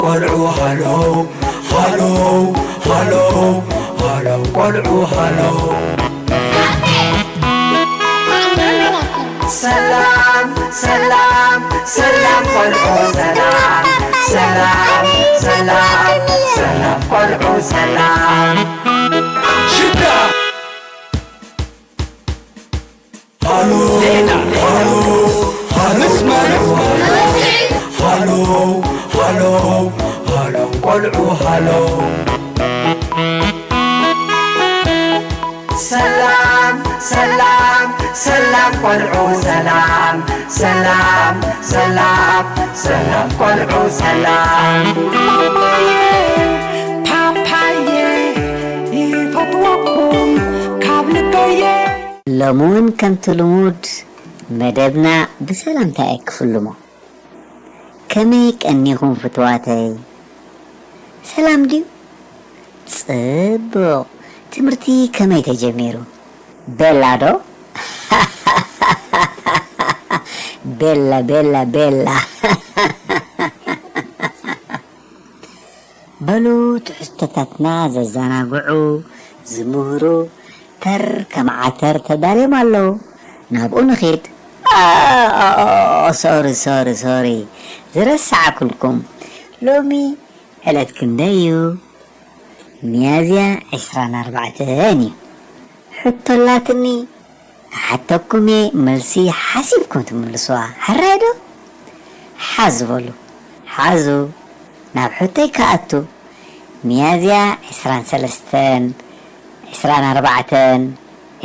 ቆልዑ ሃሎ ሃሎ ሃሎ ሃሎ ቆልዑ ሃሎ። ሰላም ሰላም ሰላም ቆልዑ ሰላም ሰላም ሰላም ሰላም ቆልዑ ሰላም። ሽዳ ሃሎ ሃሎ ሃሎ ሃሎ ሃሎ ሃሎ ቆልዑ ሃሎ። ሰላም ሰላም ሰላም ቆልዑ ሰላም ሰላም ሰላም ሰላም ቆልዑ ሰላም። ፓፓየ ይፈትወኩም ካብ ልበየ። ሎሚ እውን ከምቲ ልሙድ መደብና ብሰላምታ እየ ክፍልሞ። ከመይ ቀኒኹም ፍትዋተይ? ሰላም ድዩ? ጽቡቕ። ትምህርቲ ከመይ ተጀሚሩ? ቤላ ዶ? ቤላ፣ ቤላ፣ ቤላ። በሉ ትሕዝቶታትና ዘዘናግዑ፣ ዝምህሩ ተር ከም ዓተር ተዳልዮም ኣለዉ። ናብኡ ንኺድ። ሶሪ፣ ሶሪ፣ ሶሪ፣ ዝረሳዕኩልኩም። ሎሚ ዕለት ክንደይ እዩ? ሚያዝያ ዕስራን ኣርባዕተን እዩ። ሕቶ ኣላትኒ፣ ክሓተኩም እየ፣ መልሲ ሓሲብኩም ትምልሱዋ። ሕራይ ዶ? ሓዙ በሉ፣ ሓዙ። ናብ ሕቶይ ክኣቱ፣ ሚያዝያ ዕስራን ሰለስተን፣ ዕስራን ኣርባዕተን፣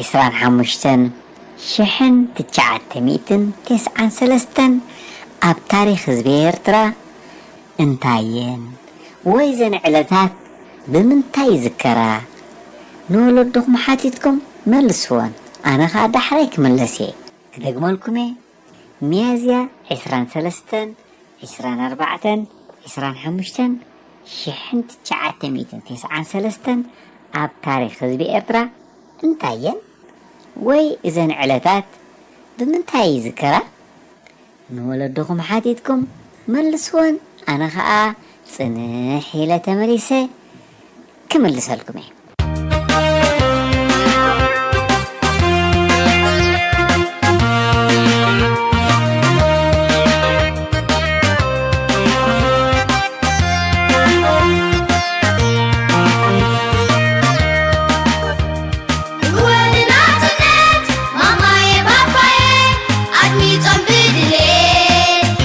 ዕስራን ሓሙሽተን፣ ሽሕን ትሽዓተ ሚእትን ተስዓን ሰለስተን ኣብ ታሪኽ ህዝቢ ኤርትራ እንታይ እየን? ወይ እዘን ዕለታት ብምንታይ ይዝከራ? ንወለድኹም ሓቲትኩም መልስወን። ኣነ ኸኣ ዳሕራይ ክምለስ እየ። ክደግመልኩም እየ። ሚያዝያ ዕስራን ሰለስተን፣ ዕስራን ኣርባዕተን፣ ዕስራን ሓሙሽተን፣ ሽሕን ትሽዓተ ሚእትን ተስዓን ሰለስተን ኣብ ታሪኽ ህዝቢ ኤርትራ እንታይ እየን? ወይ እዘን ዕለታት ብምንታይ ይዝከራ? ንወለድኹም ሓቲትኩም መልስወን፣ ኣነ ኸኣ ጽንሕ ኢለ ተመሊሰ ክምልሰልኩም እየ። ንወዲ ናጽነት ማማየ ባባየ ኣድሚጾም ብድሌት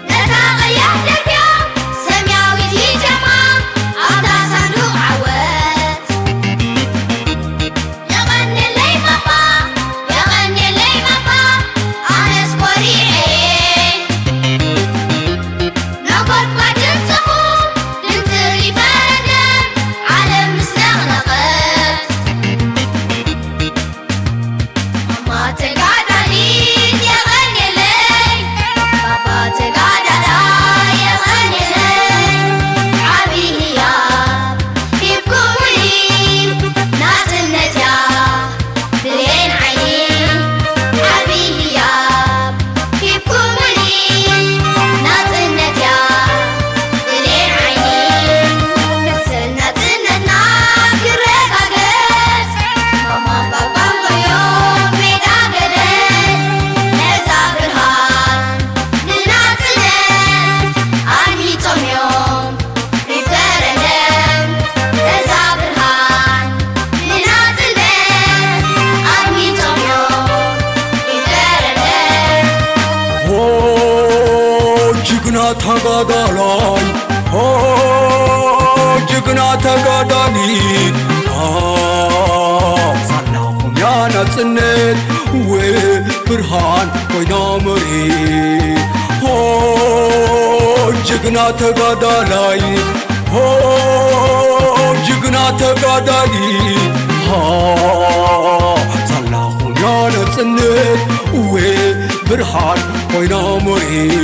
ነታ ቀያሕ ደርፊኦም ሰማያዊት ኢትዮጵያ ኣብታ ሳንዱቕ ዓወት። የቐንየለይ ባባ፣ የቐንየለይ ባባ፣ ኣነስ ኮሪዐ እየ። ነጎድጓድ ድምፅኹም፣ ድምፂ ሪፈረንደም፣ ዓለም ምስ ነቕነቐት። ማማ ተጋዳሊት የቐንየለይ፣ ባባ ተጋዳላይ የቐንየለይ። ዓብዪ ህያብ ሂብኩምኒ፣ ናፅነት እያ ብሌን ዓይኒ። ዓብዪ ህያብ ሂብኩምኒ፣ ናፅነት እያ ብሌን ዓይኒ። መሰል ናፅነትና ክረጋገፅ፣ ማማን ባባን ኮይኖም ሜዳ ገደል። ነዛ ብርሃን ንናፅነት ኣድሚፆም እዮም። ሪፈረንደም ነዛ ብርሃን ንናጽነት ኣድሚጾም እዮም። ሪፈረንደም ሆ ጅግና ተጋዳላይ፣ ሆ ጅግና ተጋዳሊ፣ ሆ ሳላኹም ያ ናጽነት፣ ወይ ብርሃን ኮይና መሬት። ሆ ጅግና ተጋዳላይ፣ ሆ ጅግና ተጋዳሊ፣ ሃ ሳላኹም ያ ናጽነት፣ እወ ብርሃን ኮይና መሬት።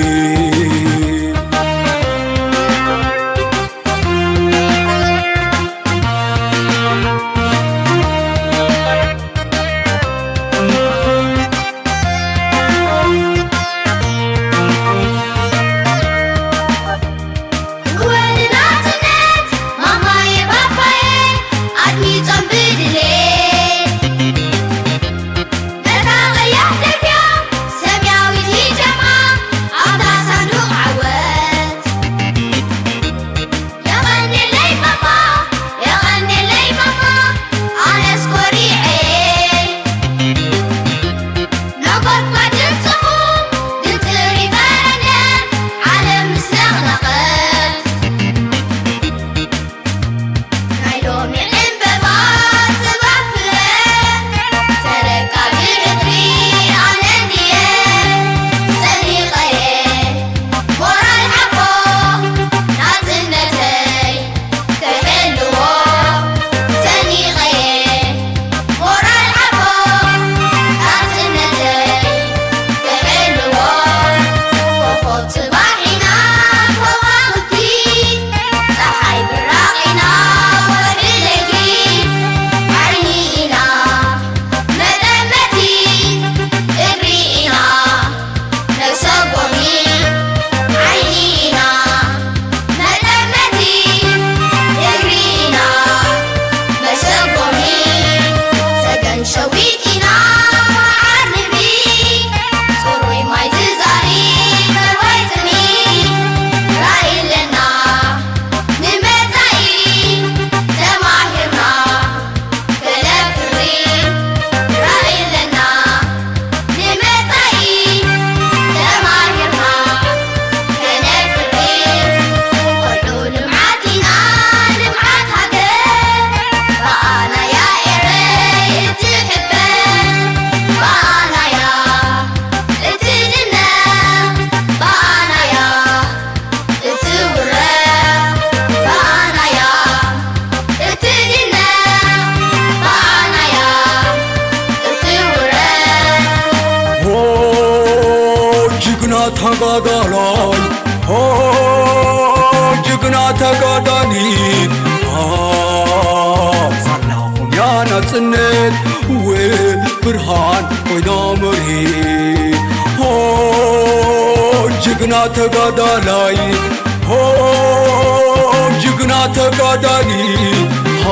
ተጋዳላይ፣ ሆ፣ ጅግና ተጋዳሊ፣ ሆ፣ ሳላ ኹንያ ናጽነት፣ ው፣ ብርሃን ኮይና መሪ፣ ሆ፣ ጅግና ተጋዳላይ፣ ሆ፣ ጅግና ተጋዳሊ፣ ሆ፣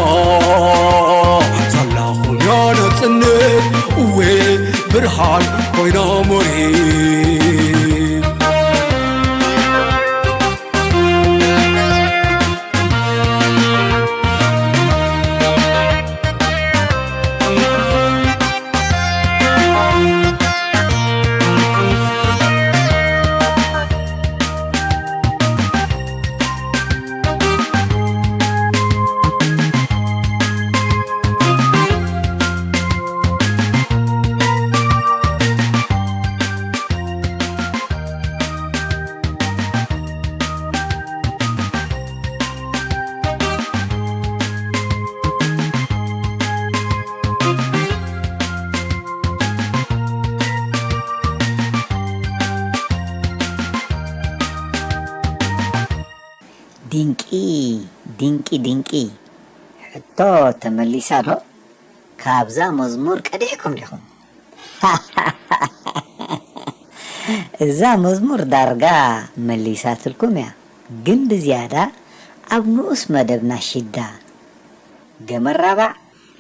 ሳላ ኹንያ ናጽነት፣ ው፣ ብርሃን ኮይና መሪ። ድንቂ፣ ድንቂ፣ ድንቂ። ሕቶ ተመሊሳ ዶ? ካብዛ መዝሙር ቀዲሕኩም ዲኹም? እዛ መዝሙር ዳርጋ መሊሳትልኩም እያ፣ ግን ብዝያዳ ኣብ ንኡስ መደብና ሽዳ ገመራባዕ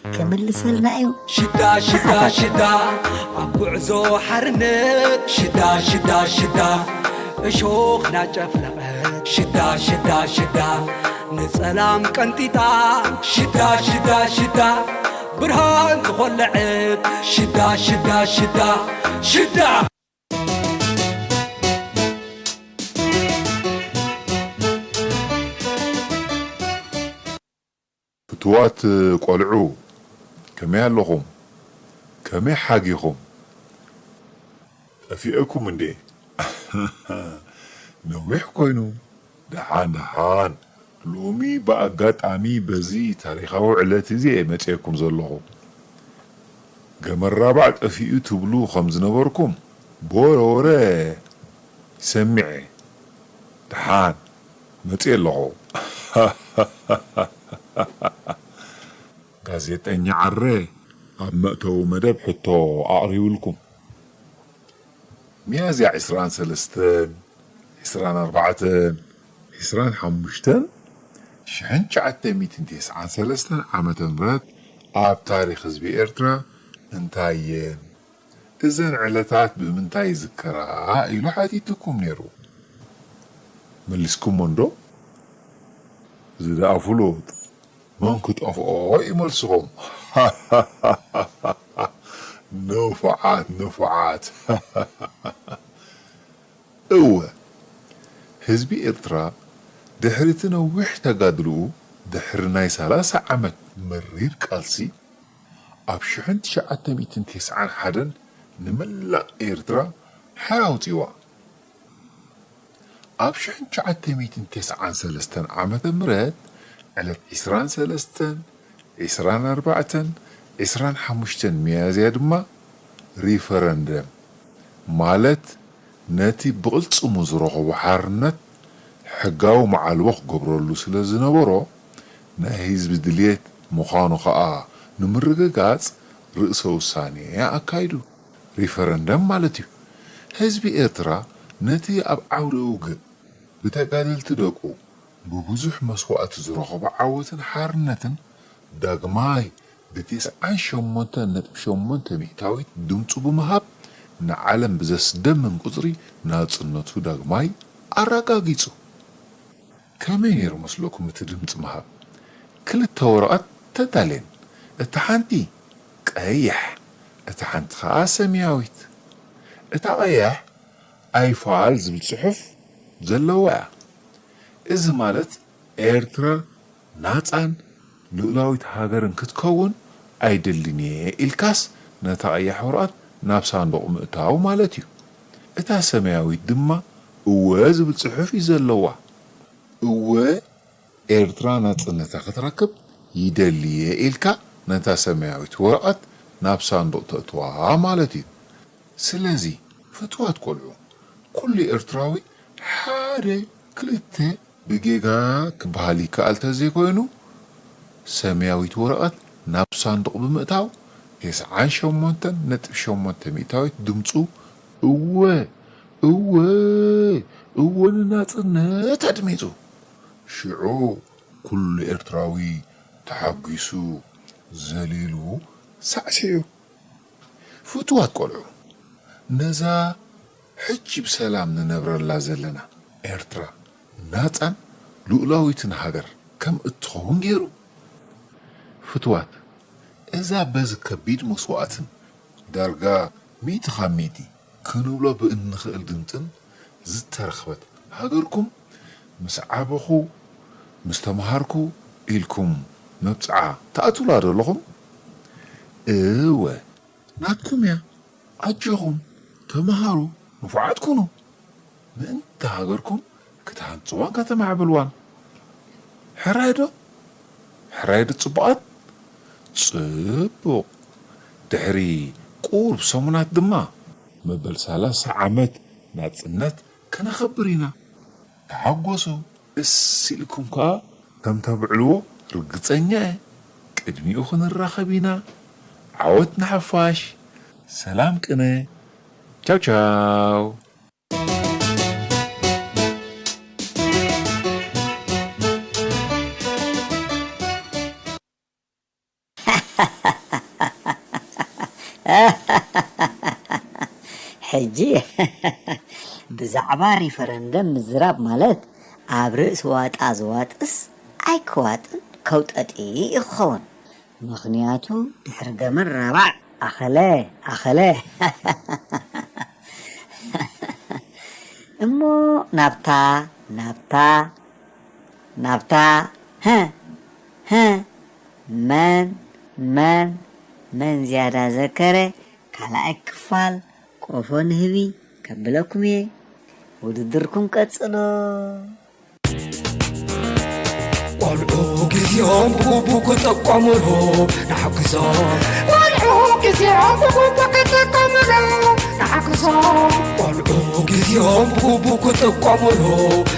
ክምልሰልና እዩ። ሽዳ፣ ሽዳ፣ ሽዳ፣ ኣብ ጉዕዞ ሓርነት። ሽዳ፣ ሽዳ፣ ሽዳ፣ እሾኽና ጨፍለቐት። ሽዳ፣ ሽዳ፣ ሽዳ፣ ንጸላም ቀንጢጣ። ሽዳ፣ ሽዳ፣ ሽዳ፣ ብርሃን ዝኾለዐት። ሽዳ፣ ሽዳ፣ ሽዳ፣ ሽዳ። ፍቱዋት ቆልዑ፣ ከመይ ኣለኹም? ከመይ ሓጊኹም? ጠፊኤኩም እንዴ? ነዊሕ ኮይኑ። ደሓን፣ ደሓን። ሎሚ ብኣጋጣሚ በዚ ታሪኻዊ ዕለት እዚ እየ መጺኤኩም ዘለኹ። ገመራባዕ ጠፊኡ ትብሉ ከም ዝነበርኩም ብወረ ወረ ሰሚዐ። ደሓን መጺኤ ኣለኹ። ጋዜጠኛ ዓረ ኣብ መእተዊ መደብ ሕቶ ኣቕሪብልኩም። ሚያዝያ ዕስራን ሰለስተን፣ ዕስራን ኣርባዕተን፣ ዕስራን ሓሙሽተን፣ ሽሕን ትሽዓተ ሚእትን ተስዓን ሰለስተን ዓመተ ምህረት ኣብ ታሪኽ ህዝቢ ኤርትራ እንታይ እየን? እዘን ዕለታት ብምንታይ ይዝከራ? ኢሉ ሓቲቱኩም ነይሩ። መሊስኩሞ እንዶ? እዚ ደኣ ፍሉጥ። መን ክጠፍኦ እዩ መልስኹም። ንፉዓት፣ ንፉዓት። እወ፣ ህዝቢ ኤርትራ ድሕሪ እቲ ነዊሕ ተጋድልኡ፣ ድሕሪ ናይ ሰላሳ ዓመት መሪር ቃልሲ፣ ኣብ ሽሕን ትሽዓተ ሚእትን ተስዓን ሓደን ንመላእ ኤርትራ ሓራ ኣውጺዋ። ኣብ ሽሕን ትሽዓተ ሚእትን ተስዓን ሰለስተን ዓመተ ምህረት ዕለት ዕስራን ሰለስተን፣ ዕስራን ኣርባዕተን፣ ዕስራን ሓሙሽተን ሚያዝያ ድማ ሪፈረንደም ማለት ነቲ ብቕልጽሙ ዝረኸቦ ሓርነት ሕጋዊ መዓልቦ ክገብረሉ ስለ ዝነበሮ፣ ናይ ህዝቢ ድልየት ምዃኑ ኸኣ ንምርግጋጽ ርእሰ ውሳኔ ኣካይዱ። ሪፈረንደም ማለት እዩ። ህዝቢ ኤርትራ ነቲ ኣብ ዓውደ ውግእ ብተጋደልቲ ደቁ ብብዙሕ መስዋእቲ ዝረኸቦ ዓወትን ሓርነትን ዳግማይ ብተስዓን ሸሞንተን ነጥቢ ሸሞንተ ሚእታዊት ድምጹ ብምሃብ ንዓለም ብዘስደምም ቁጽሪ ናጽነቱ ዳግማይ ኣረጋጊጹ። ከመይ ነይሩ መስለኩም እቲ ድምጺ ምሃብ? ክልተ ወረቐት ተዳልየን፣ እታ ሓንቲ ቀያሕ፣ እታ ሓንቲ ኸኣ ሰማያዊት። እታ ቀያሕ ኣይፋል ዝብል ጽሑፍ ዘለዋ እያ። እዚ ማለት ኤርትራ ናጻን ልኡላዊት ሃገርን ክትከውን ኣይደልን እየ ኢልካስ ነታ ቀያሕ ወረቐት ናብ ሳንዱቕ ምእታው ማለት እዩ። እታ ሰማያዊት ድማ እወ ዝብል ጽሑፍ እዩ ዘለዋ። እወ ኤርትራ ናጽነታ ክትረክብ ይደሊ እየ ኢልካ ነታ ሰማያዊት ወረቐት ናብ ሳንዱቕ ተእትዋ ማለት እዩ። ስለዚ ፍቱዋት ቆልዑ፣ ኩሉ ኤርትራዊ ሓደ ክልተ ብጌጋ ክበሃል ይከኣል ተዘይኮይኑ፣ ሰማያዊት ወረቐት ናብ ሳንዱቕ ብምእታው፣ ተስዓን ሸሞንተን ነጥቢ ሸሞንተ ሚእታዊት ድምጹ እወ፣ እወ፣ እወ ንናጽነት ኣድሚጹ። ሽዑ ኩሉ ኤርትራዊ ተሓጒሱ ዘሊሉ ሳዕሲዑ። ፍቱዋት ቆልዑ፣ ነዛ ሕጂ ብሰላም ንነብረላ ዘለና ኤርትራ ናጻን ልኡላዊትን ሃገር ከም እትኸውን ገይሩ። ፍቱዋት፣ እዛ በዚ ከቢድ መስዋእትን ዳርጋ ሚእቲ ካብ ሚእቲ ክንብሎ ብእንኽእል ድምጽን ዝተረኽበት ሃገርኩም ምስ ዓበኹ፣ ምስ ተመሃርኩ ኢልኩም መብጽዓ ትኣትዉላ ዶ ኣለኹም? እወ፣ ናትኩም እያ። ኣጆኹም፣ ተመሃሩ፣ ንፉዓት ኩኑ። ምእንቲ ሃገርኩም ክትሃንጽዋን ከተማዕብልዋን። ሕራይ ዶ? ሕራይ ዶ ጽቡቓት? ጽቡቕ። ድሕሪ ቁሩብ ሰሙናት ድማ መበል ሰላሳ ዓመት ናጽነት ከነኸብር ኢና። ተሓጎሱ። ደስ ኢልኩም ከኣ ከም ተብዕልዎ ርግጸኛ እየ። ቅድሚኡ ክንራኸብ ኢና። ዓወት ንሓፋሽ። ሰላም ቅነ። ቻው ቻው። ሕጂ ብዛዕባ ሪፈረንደም ምዝራብ ማለት ኣብ ርእሲ ዋጣ ዝዋጥስ ኣይክዋጥን ከውጠጢ እዩ ክኸውን። ምኽንያቱ ድሕሪ ገመድ ራባዕ ኣኸለ ኣኸለ። እሞ ናብታ ናብታ ናብታ፣ ሀ፣ ሀ፣ መን፣ መን፣ መን ዝያዳ ዘከረ ካልኣይ ክፋል ቆፎ ንህቢ ከብለኩም እየ። ውድድርኩም ቀጽሎ። ቆልዑ ግዜኦም ብግቡእ ክጥቀሙሉ ንሓግዞም። ቆልዑ ግዜኦም ብግቡእ ክጥቀሙሉ ንሓግዞም። ቆልዑ ግዜኦም ብግቡእ ክጥቀሙሉ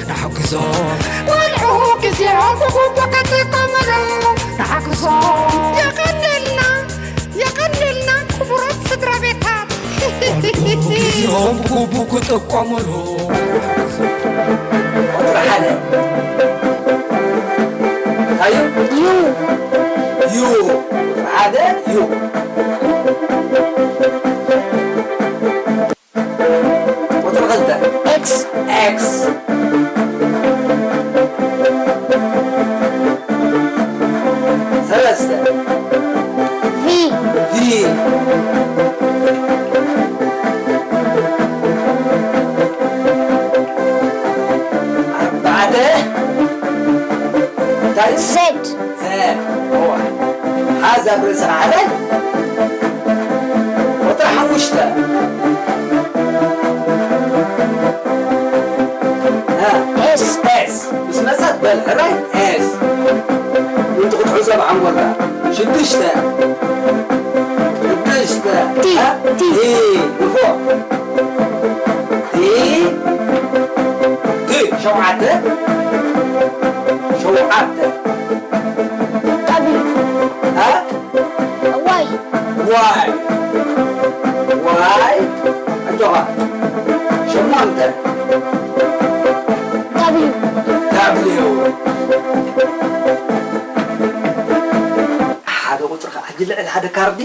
ንሓግዞም። ቆልዑ ግዜኦም ብግቡእ ክጥቀሙሉ ንሓግዞም። የቐንየልና፣ የቐንየልና ክቡራት ስድራ ቤታት። ቆልዑ ግዜኦም ብግቡእ ክጥቀሙሉ ንሓግዞም። ቁጽሪ ሓደ እንታይ እዩ? ዩ። ዩ። ቁጽሪ ሓደ ዩ። ቁጽሪ ክልተ ኤክስ። ኤክስ። ሰለስተ ቪ። ቪ። ኣርባዕተ እንታይ? ዜድ። ዘ-፣ እዋ። ሓዝ ኣብ ርእስኻ ሕራይ። ቁጽሪ ሓሙሽተ። እ። ኤስ። ኤስ። ምስ መጸት በል ሕራይ። ኤስ። ምእንቲ ክትሕዞ ብሓንጎልካ። ሽዱሽተ። ሽዱሽተ። ቲ። እ? ቲ። ቲ። ንፉዕ። ቲ። ቲ። ሸውዓተ። ሸውዓተ። ቀቢ። እ? ዋይ። ዋይ። ዋይ። ኣጆኻ። ሸሞንተ። ዳብሊው። ዳብሊው። ሓደ ቁጽሪ ከኣ ሕጂ ልዕሊ ሓደ ካርዲ።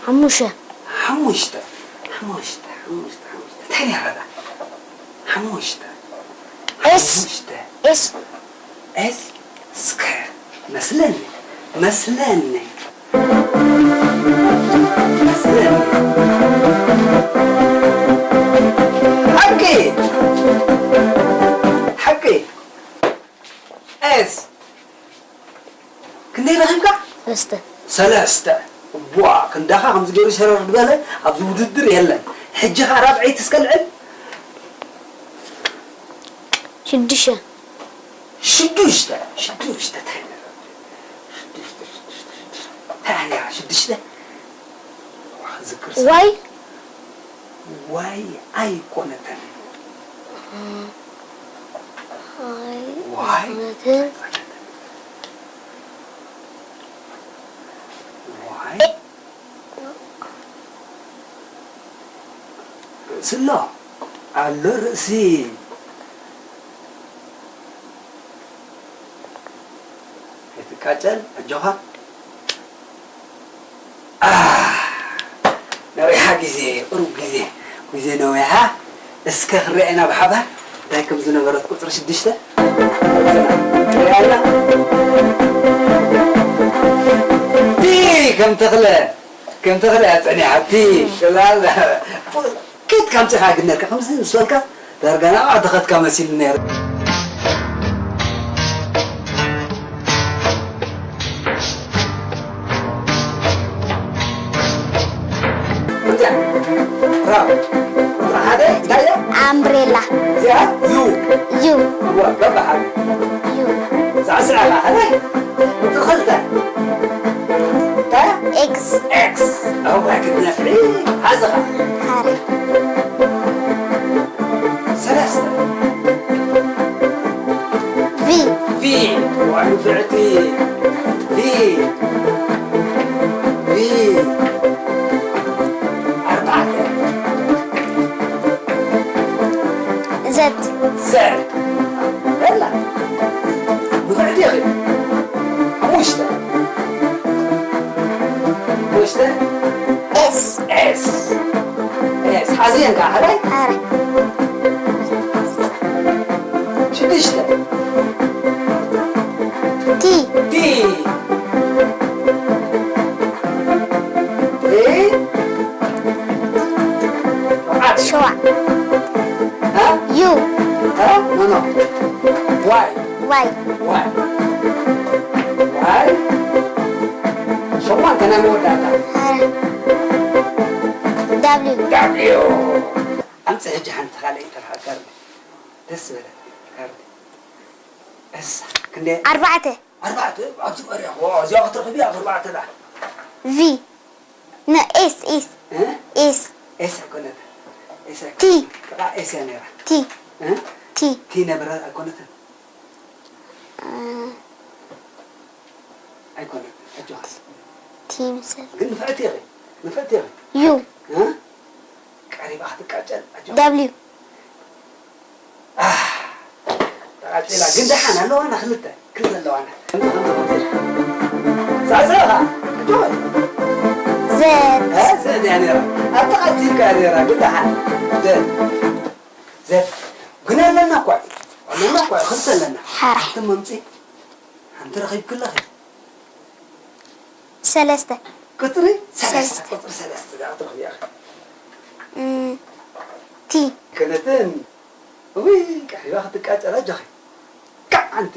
ሓሙሽተ። ሓሙሽተ። ሓሙሽተ። ሓሙሽተ። ሓሙሽተ። እንታይ ነይራ እዛ? ሓሙሽተ። ኤስ። ሓሙሽተ። ኤስ። ኤስ። እስከ መስለኒ። መስለኒ። መስለኒ። ሓቂ። ሓቂ። ኤስ። ክንደይ ረኺብካ? ሰለስተ። ሰለስተ። ዋ፣ ክንዳኻ ከምዚ ገይሩ ሸረር ዝበለ ኣብዚ ውድድር የለን። ሕጂ ኸኣ ራብዐይቲ እስከ ልዕል። ሽዱሽተ። ሽዱሽተ። ሽዱሽተ። ሽዱሽተ። ሽዱሽተ። ሽዱሽተ። ሽዱሽተ። ዋ፣ ክዝክር ዋይ። ዋይ ኣይኮነተን። ኣይ ዋይ ኣይኮነትን። ዋይ ርእሲ ኣሎ ኣሎ ርእሲ ኣይትቃጨል ኣጆኻ። ነዊሓ ግዜ ቁሩብ ግዜ ግዜ ነዊሓ። እስከ ክንሪኣና ብሓባር እንታይ ከም ዝነበረት ቁፅሪ ሽዱሽተ ሪኣና። ቲ ከም ተኽለ ከም ተኽለ እያ ፀኒሓ። ቲ ሸላል ኬት ካምፅኻ ግነካ ከምዚ ምስ በልካ ዳርጋ ናብኣ ድኸትካ መሲሉ ነይሩ። ኣምብሬላ። እዚኣ ዩ። ዩ። ዩ። ኤክስ። ቪ። ቪ። ዋይ ንፍዕቲ። ቪ። ቪ። ኣርባዕተ። ዘድ። ዘድ። በላ። ንፍዕቲ ኢኺ። ሓሙሽተ። ሓሙሽተ። ኤስ። ኤስ። ኤስ። ሓዝየን ከኣ ሓዳይ። ኣረ። ሽዱሽተ። ቲ። ቲ። ቲ። ሸዋ። ዩ። ዋይ። ዋይ። ዋይ። ሸሞንተ ናይ መወዳእታ። ዳብሊው። ዳብሊው። ኣምፅእ ሕጂ ሓንቲ ካልኣይ ተረኻ ካርድ። ደስ ዝበለ ካርድ። እሳ ክንደይ? ኣርባዕተ። ኣርባዕተ ኣብዚ ቀሪያ። ዋ፣ እዚኣ ክትረኽብ እያ፣ ኣርባዕተ ደኣ። ቪ። ን ኤስ፣ ኤስ። እ? ኤስ። ኤስ ኣይኮነትን። ኤስ ኣይኮነትን። ቲ። ጥቓ ኤስ እያ ነይራ። ቲ። እ? ቲ። ቲ ነበረ ኣይኮነትን። እ። ኣይኮነትን። ኣጆኻ። ቲ ምስል። ግን ንፍዕቲ ኢኺ። ንፍዕቲ ኢኺ። ዩ። እ? ቀሪባ ክትቃጨል። ኣጆኻ። ደብሊው። ኣህ፣ ተቓጺላ። ግን ደሓን ኣለዋና ክልተ፣ ክልተ ኣለዋና። ከምዚ፣ ከምዚ፣ ከምዚ። ዛዕዛዕኻ፣ ኣጆኻ። ዘድ። እ፣ ዘድ እያ ነይራ። ኣብታ ቀቲልካ እያ ነይራ፣ ግን ደሓን። ዘድ። ዘድ። ግን ኣለና እኳ እዩ። ኣለና እኳ እዩ፣ ክልተ ኣለና። ሓራሕ። ሓንቲ መምጺ፣ ሓንቲ ረኺብክላ ኸ? ሰለስተ። ቁጽሪ ሰለስተ። ሰለስተ። ቁጽሪ ሰለስተ እዛ ክትረኽብያ ኢኺ። እም፣ ቲ። ክልተን። ውይ፣ ቀሪባ ክትቃጨል ኣጆኺ። ካዕ ኣንቲ።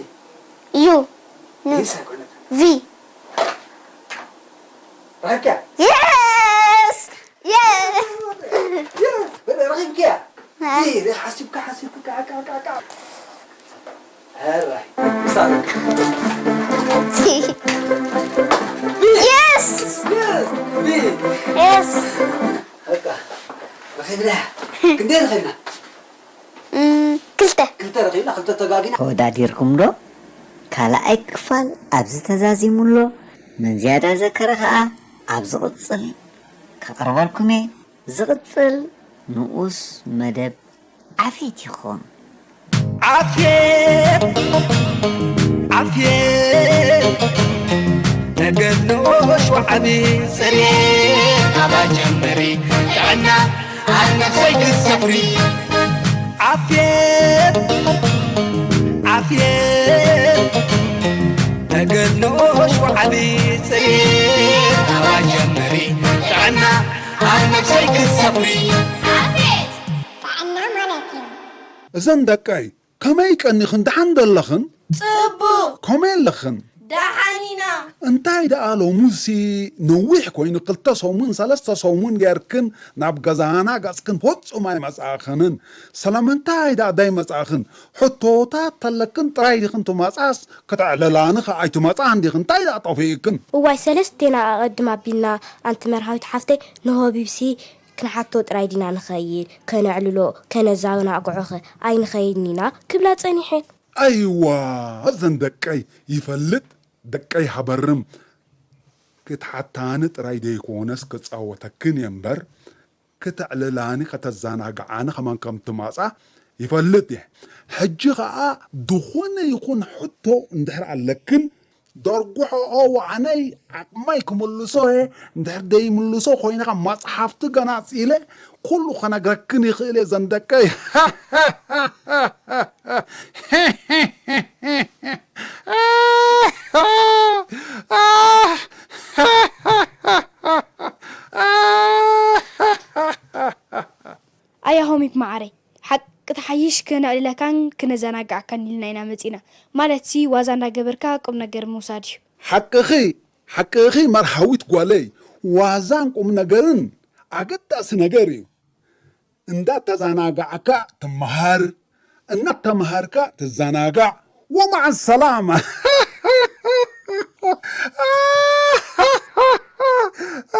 ዩ። ን-፣ ይስ ኣይኮነትን። ቪ። ረኺብክያ? የስ! የስ! የስ! ረኺብክያ? እ። ይ፣ ሓሲብካ፣ ሓሲብካ፣ ካዕ፣ ካዕ፣ ካዕ፣ ካዕ። ሕራይ። ምሳሌ። ቲ። የስ! የስ! ቢ። የስ! በቃ። ረኺብና። ክንደይ ረኺብና? እም፣ ክልተ። ክልተ ረኺብና፣ ክልተ ተጋጊና። ተወዳዲርኩም ዶ? ካልኣይ ክፋል ኣብዚ ተዛዚሙ ኣሎ። መን ዝያዳ ዘከረ ከኣ ኣብ ዝቕጽል ከቕርበልኩም እየ። ዝቕጽል ንኡስ መደብ ዓፌት ይኹን። ዓፌት፣ ዓፌት፣ ተገድሎ ሸውዓቢ ጽሬት ኣባ ጀምሪ ጥዕና ኣብ ነፍሰይ ክትሰፍሪ። ዓፌት፣ ዓፌት፣ ተገድሎ ሸውዓቢ ጽሬት ኣባ ጀምሪ ጥዕና ኣብ ነፍሰይ ክትሰፍሪ። ዓፌት! ጥዕና ማለት እዩ። እዘን ደቀይ፣ ከመይ ቀኒኽን? ደሓን ዶ ኣለኽን? ጽቡቕ። ከመይ ኣለኽን? ደሓን ኢና። እንታይ ደኣ ሎሙሲ ነዊሕ ኮይኑ፣ ክልተ ሰሙን፣ ሰለስተ ሰሙን ጌርክን ናብ ገዛና ገጽክን ፍጹም ኣይመጻእኽንን። ስለምንታይ ደኣ ደይመጻእኽን? ሕቶታት ተለክን ጥራይ ዲኽን ትመጻስ? ክተዕልላኒ ኸኣ ኣይትመጻን ዲኽን? እንታይ ደኣ ጠፊእክን? እዋይ ሰለስቴና ኣቐድም ኣቢልና ኣንቲ መርሃዊት ሓፍተይ ንሆቢብሲ ክንሓቶ ጥራይ ዲና ንኸይድ? ከነዕልሎ፣ ከነዘናግዖኸ ኣይንኸይድን ኢና ክብላ ጸኒሐን። ኣይዋ፣ እዘን ደቀይ ይፈልጥ፣ ደቀይ ሃበርም ክትሓታኒ ጥራይ ዘይኮነስ ክጻወተክን እየ እምበር፣ ክተዕልላኒ ከተዘናግዓኒ ከማን ከም ትመጻ ይፈልጥ እየ። ሕጂ ኸኣ ዝኾነ ይኹን ሕቶ እንድሕር ኣለክን፣ ደርጉሖኦ፣ ዋዕነይ ዓቕመይ ክምልሶ እየ። እንድሕር ደይምልሶ ኮይነ፣ ካብ መጽሓፍቲ ገናጺለ ኩሉ ከነግረክን ይኽእል እየ፣ ዘን ደቀይ። ኣያ ሆሚፕ መዓረይ፣ ሓቂ ትሓይሽ፣ ክነዕልለካን ክነዘናግዓካን ኢልና ኢና መጺና። ማለትሲ፣ ዋዛ እንዳገበርካ ቁም ነገር ምውሳድ እዩ። ሓቅኺ፣ ሓቅኺ መርሃዊት ጓለይ፣ ዋዛን ቁም ነገርን ኣገዳሲ ነገር እዩ። እንዳተዘናጋዕካ ትመሃር፣ እናተመሃርካ ትዘናጋዕ። ወመዓ ሰላማ።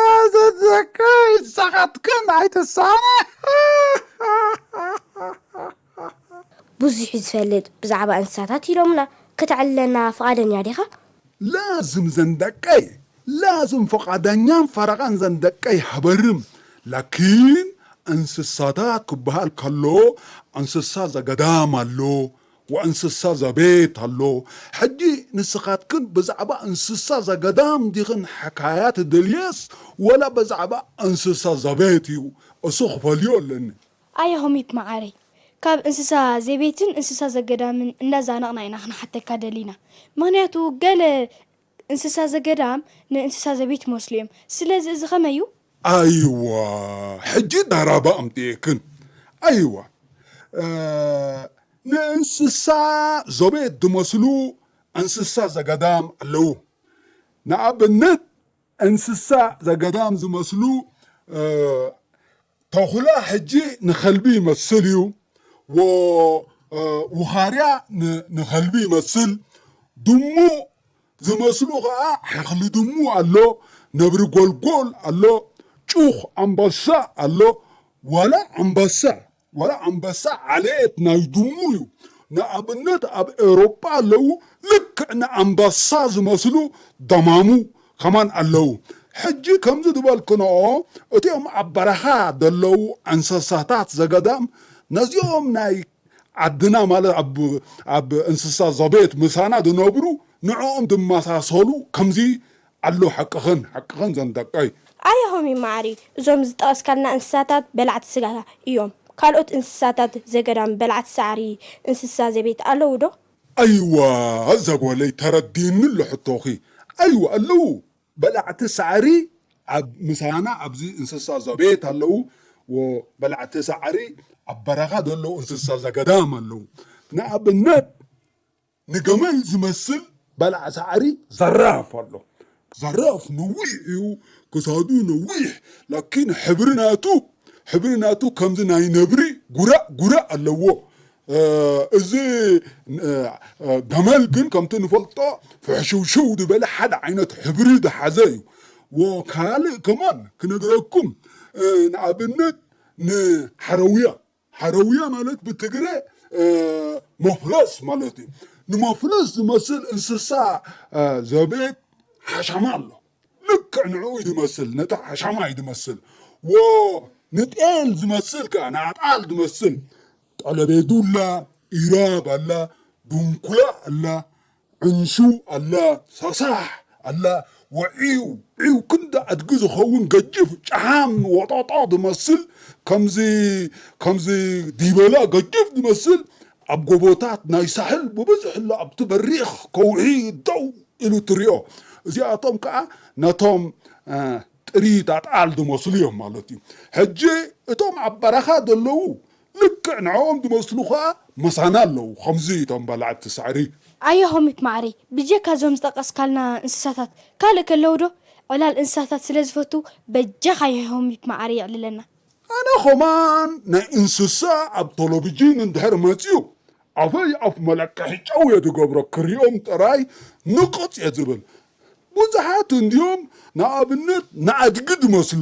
ኣዘዘካ ይሳኻትክን ኣይትሳነ። ብዙሕ እዩ ዝፈልጥ ብዛዕባ እንስሳታት ኢሎምና። ከተዕልለና ፍቓደኛ ዲኻ? ላዝም ዘን ደቀይ፣ ላዝም ፍቓደኛን ፈረቓን ዘን ደቀይ ሃበርም። ላኪን እንስሳታት ክበሃል ከሎ፣ እንስሳ ዘገዳም ኣሎ፣ ወእንስሳ ዘቤት ኣሎ። ሕጂ ንስኻትክን ብዛዕባ እንስሳ ዘገዳም ዲኽን ሕካያ ትደልየስ፣ ወላ ብዛዕባ እንስሳ ዘቤት እዩ? እሱ ክፈልዮ ኣለኒ። ኣያ ሆሚፕ መዓረይ፣ ካብ እንስሳ ዘቤትን እንስሳ ዘገዳምን እንዳዛነቕና ኢና ክንሓተካ ደሊና። ምኽንያቱ፣ ገለ እንስሳ ዘገዳም ንእንስሳ ዘቤት ይመስሉ እዮም። ስለዚ፣ እዚ ኸመይ እዩ? ኣይዋ፣ ሕጂ ዳራባ ኣምጥኤክን። ኣይዋ፣ እ፣ ንእንስሳ ዘቤት ዝመስሉ እንስሳ ዘገዳም ኣለዉ። ንኣብነት፣ እንስሳ ዘገዳም ዝመስሉ፣ እ፣ ተኹላ ሕጂ ንኸልቢ ይመስል እዩ። ወ-፣ እ፣ ውኻርያ ን-፣ ንኸልቢ ይመስል። ድሙ ዝመስሉ ኸዓ ሓኽሊ ድሙ ኣሎ፣ ነብሪ ጎልጎል ኣሎ፣ ጩኽ ኣንበሳ ኣሎ። ዋላ ኣንበሳ፣ ዋላ ኣንበሳ ዓሌት ናይ ድሙ እዩ። ንኣብነት ኣብ ኤውሮጳ ኣለዉ ልክዕ ንኣንበሳ ዝመስሉ ደማሙ ከማን ኣለዉ። ሕጂ ከምዚ ዝበልክንኦ እቲኦም ኣብ በረኻ ዘለዉ እንስሳታት ዘገዳም ነዚኦም ናይ ዓድና ማለት ኣብ፣ ኣብ እንስሳ ዘቤት ምሳና ዝነብሩ ንዕኦም ዝመሳሰሉ ከምዚ ኣሎ። ሓቅኽን፣ ሓቅኽን ዘን ደቀይ። ኣየ ሆሚ መዓሪ፣ እዞም ዝጠቐስካልና እንስሳታት በላዕቲ ስጋ እዮም። ካልኦት እንስሳታት ዘገዳም በላዕቲ ሳዕሪ እንስሳ ዘቤት ኣለዉ ዶ? ኣይዋ፣ እዛ ጓለይ ተረዲእኒ ኣሎ ሕቶኺ። ኣይዋ ኣለዉ። በላዕቲ ሳዕሪ ኣብ ምሳና ኣብዚ እንስሳ ዘቤት ኣለዉ። ወ-፣ በላዕቲ ሳዕሪ ኣብ በረኻ ዘለዉ እንስሳ ዘገዳም ኣለዉ። ንኣብነት ንገመል ዝመስል በላዕ ሳዕሪ ዘራፍ ኣሎ። ዘራፍ ነዊሕ እዩ፣ ክሳዱ ነዊሕ፣ ላኪን ሕብሪ ናቱ፣ ሕብሪ ናቱ ከምዚ ናይ ነብሪ ጉራእ ጉራእ ኣለዎ። እ፣ እዚ፣ እ፣ እ፣ ገመል ግን ከምቲ ንፈልጦ ፍሕሽውሽው ዝበለ ሓደ ዓይነት ሕብሪ ዝሓዘ እዩ። ወካልእ ከማን ክነግረኩም፣ እ፣ ንኣብነት ንሓረውያ፣ ሓረውያ ማለት ብትግረ፣ እ፣ መፍለስ ማለት እዩ። ንመፍለስ ዝመስል እንስሳ፣ እ፣ ዘቤት ሓሻማ ኣሎ። ልክዕ ንዕኡ እዩ ዝመስል፣ ነቲ ሓሻማ እዩ ዝመስል። ወ-፣ ንጤል ዝመስል ከኣ፣ ንኣጣል ዝመስል፣ ጠለቤዱላ፣ ኢራብ ኣላ፣ ዱንኩላ ኣላ፣ ዕንሹ ኣላ፣ ሳሳሕ ኣላ፣ ወዒው፣ ዒው ክንዲ ኣድጊ ዝኸውን ገጅፍ ጨሓም ወጦጦ ዝመስል፣ ከምዚ፣ ከምዚ ዲበላ ገጅፍ ዝመስል፣ ኣብ ጎቦታት ናይ ሳሕል ብብዝሒ ኣሎ፣ ኣብቲ በሪኽ ከውሒ ደው ኢሉ ትሪኦ። እዚኣቶም ከኣ ነቶም፣ እ፣ ጥሪት ኣጣል ዝመስሉ እዮም ማለት እዩ። ሕጂ እቶም ኣብ በረኻ ዘለዉ ልክዕ ንዕኦም ዝመስሉ ኸኣ ምሳና ኣለዉ። ከምዚ እቶም በላዕቲ ሳዕሪ። ኣየ ሆሚፕ ማዕረይ፣ ብጀካ እዞም ዝጠቀስካልና እንስሳታት ካልእ ከለዉ ዶ? ዕላል እንስሳታት ስለ ዝፈቱ በጃኻ ኣየ ሆሚፕ ማዕረይ የዕልለና። ኣነ ኸማን ናይ እንስሳ ኣብ ቴሌቪዥን እንድሕር መጺኡ፣ ኣፈይ ኣፍ መለቀሒ ጨው እየ ዝገብሮ፣ ክሪኦም ጥራይ ንቕጽ እየ ዝብል። ብዙሓት እንድዮም ንኣብነት ንኣድጊ ዝመስሉ።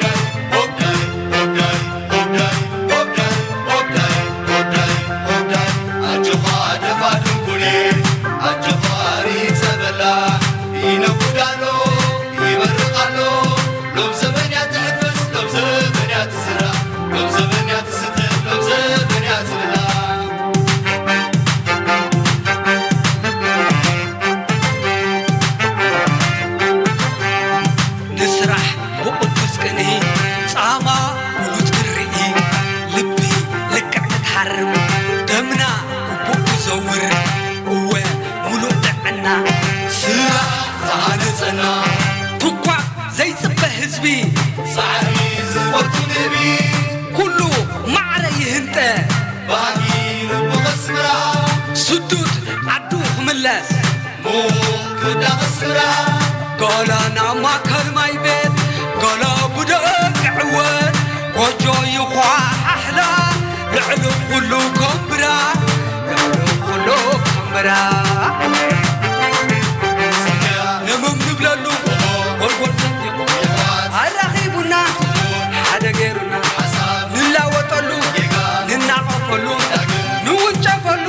ዘይጽበ ህዝቢ ጻዕሪ ዝፈቱ ንህቢ ኩሉ ማዕረ ይህንጠ ባህጊ ልቡ ከስምራ ስዱድ ዓዱ ክምለስ ሙቕ ክዳ ከስምራ ገለ ናብ ማእከል ማይ ቤት ገለ ብደገ ዕወት ጎጆ ይዃሓሕላ ልዕሊ ኩሉ ከንብራ ልዕሊ ኩሉ ከንብራ ህምም ንብለሉ ጎልጎል ሰንጢቑ ኣራኺቡና ሓደ ገይሩና ንላወጠሉ ንናቐፈሉ ንውንጨፈሉ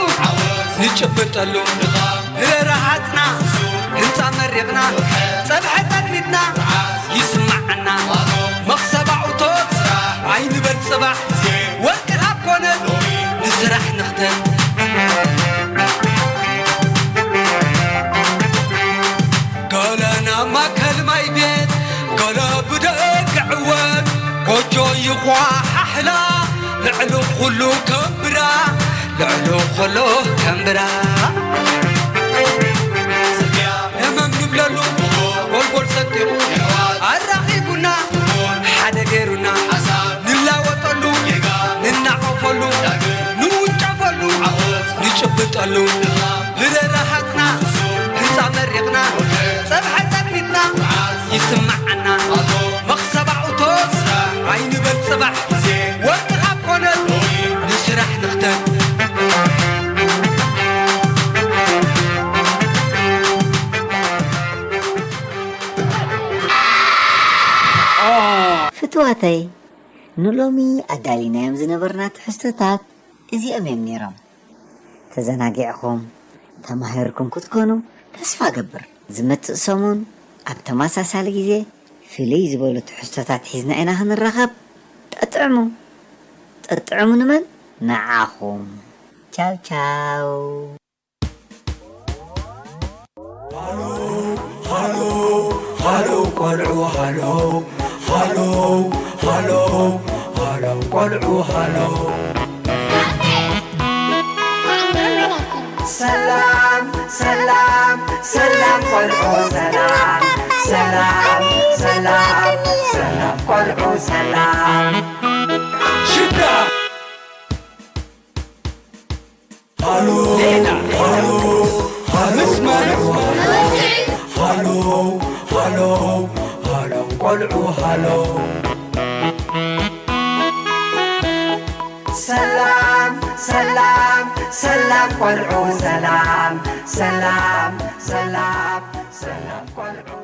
ንጭብጠሉ ንረሃፅና ህንፃ መሪቕና ፀብሐ ጠጥሚትና ይስማዓና መኽሰብ ኣውቶት ኣይንበል ፅባሕ ወርቂ ካብ ኮነ ንስራሕ ንኽተት ገለ ናብ ማእከል ማይ ቤት ገለ ብደገ ዕወት ጎጆ ይዃሓሕላ ልዕሊ ኩሉ ከንብራ ልዕሊ ኩሉ ከንብራ ህመም ንብለሉ ጎልጎል ሰንጢቑ ኣራኺቡና ሓደ ገይሩና ንላወጠሉ ንናቐፈሉ ንውንጨፈሉ ንጭብጠሉ ብረራሃትና ህንፃ መሪቕና ፀብሐ ጠጥሚትና ይስማዓና መኽሰብ ኣውቶስ ኣይንበል ፅባሕ ወርቂ ካብ ኮነ ንስራሕ ንኽተት ፍትዋተይ ንሎሚ ኣዳሊናዮም ዝነበርና ትሕዝቶታት እዚኦም እዮም ነይሮም። ተዘናጊዕኹም፣ ተማሂርኩም ክትኮኑ ተስፋ እገብር። ዝመጽእ ሰሙን ኣብ ተመሳሳሊ ግዜ ፍልይ ዝበሉ ትሕዝቶታት ሒዝና ኢና ክንራኸብ። ጠጥዕሙ። ጠጥዕሙ ንመን? ንዓኹም። ቻው ቻው። ሃሎ ሃሎ ሃሎ ቆልዑ ሃሎ ሃሎ ሃሎ ሃሎ ቆልዑ ሃሎ ሰላም ሰላም ሰላም ቆልዑ ሰላም ሰላም ሰላም ሰላም ቆልዑ ሰላም ሽዳ ሃሎ ሃሎ ሃሎ ሃሎ ሃሎ ሃሎ ቆልዑ ሃሎ ሰላም ሰላም ሰላም ቆልዑ ሰላም ሰላም ሰላም ሰላም ቆልዑ